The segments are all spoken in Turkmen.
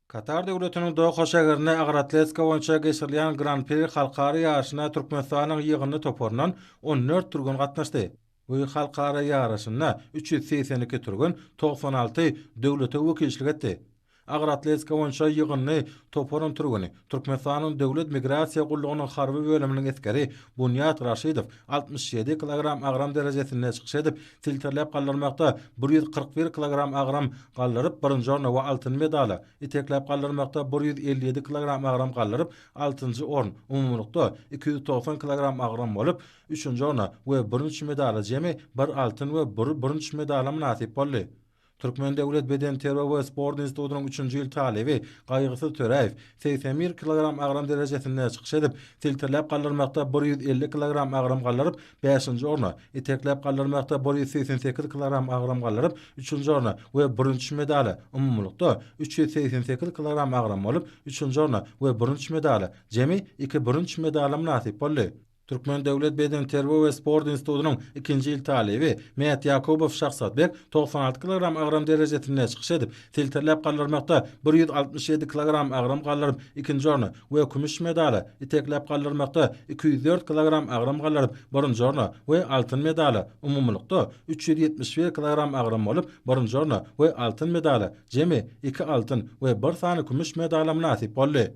Katar Döwletiniň Doha şäherinde agyr atletika boýunça geçirilýän Gran-pri halkara ýaryşyna Türkmenistanyň ýygyndy toparyndan 14 türgen gatnaşdy. Bu halkara ýaryşynda 382 türgen 96 döwlete wekilçilik etdi. Agyr atletika boýunça ýygyndy toparyň türgeni, Türkmenistanyň Döwlet migrasiýa gullugynyň harby bölüminiň esgeri Bunýat Raşidow 67 kilogram agram derejesinde çykyş edip, Silterläp galdyrmakda 141 kilogram agram galdyryp, birinji orna we altyn medala, itekläp galdyrmakda 157 kilogram agram galdyryp, altynjy orun, umumylykda 290 kilogram agram bolup, üçünji orna we bürünç medala jemi bir altyn we bir bürünç medala mynasyp boldy. Türkmen döwlet bedenterbiýe we sport institutynyň üçünji ýyl talyby Gaýgysyz Töräýew 81 kilogram agram derejesinde çykyş edip, silterläp galdyrmakda 150 kilogram agram galdyryp, bäşinji orna, itekläp galdyrmakda 188 kilogram agram galdyryp, üçünji orna we bürünç medala, umumylykda, 388 kilogram agram bolup, üçünji orna we bürünç medala, jemi iki bürünç medala mynasyp boldy. Türkmen döwlet bedenterbiýe we sport institutynyň ikinji ýyl talyby Mätýakubow Şahzatbek 96 kilogram agram derejesinde çykyş edip, silterläp galdyrmakda 167 kilogram agram galdyryp, ikinji orna we kümüş medala, itekläp galdyrmakda 204 kilogram agram galdyryp, birinji orna we altyn medala, umumylykda, 371 kilogram agram bolup, birinji orna we altyn medala, jemi iki altyn we bir sany kümüş medala mynasyp boldy.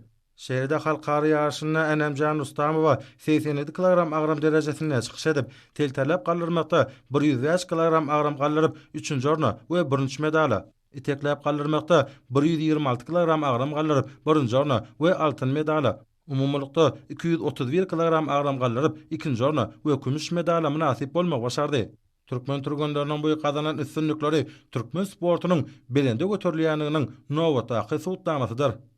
Şeýle-de halkara ýaryşynda Änemjan Rustamowa 87 kilogram agram derejesinde çykyş edip, silterläp galdyrmakda 105 kilogram agram galdyryp, üçünji orna we bürünç medala, itekläp galdyrmakda 126 kilogram agram galdyryp, birinji orna we altyn medala, umumylykda 231 kilogram agram galdyryp, ikinji orna we kümüş medala mynasyp bolmagy başardy. Türkmen türgenleriniň bu gazanan üstünlikleri türkmen sportunyň belende göterilýändiginiň nobatdaky subutnamasydyr.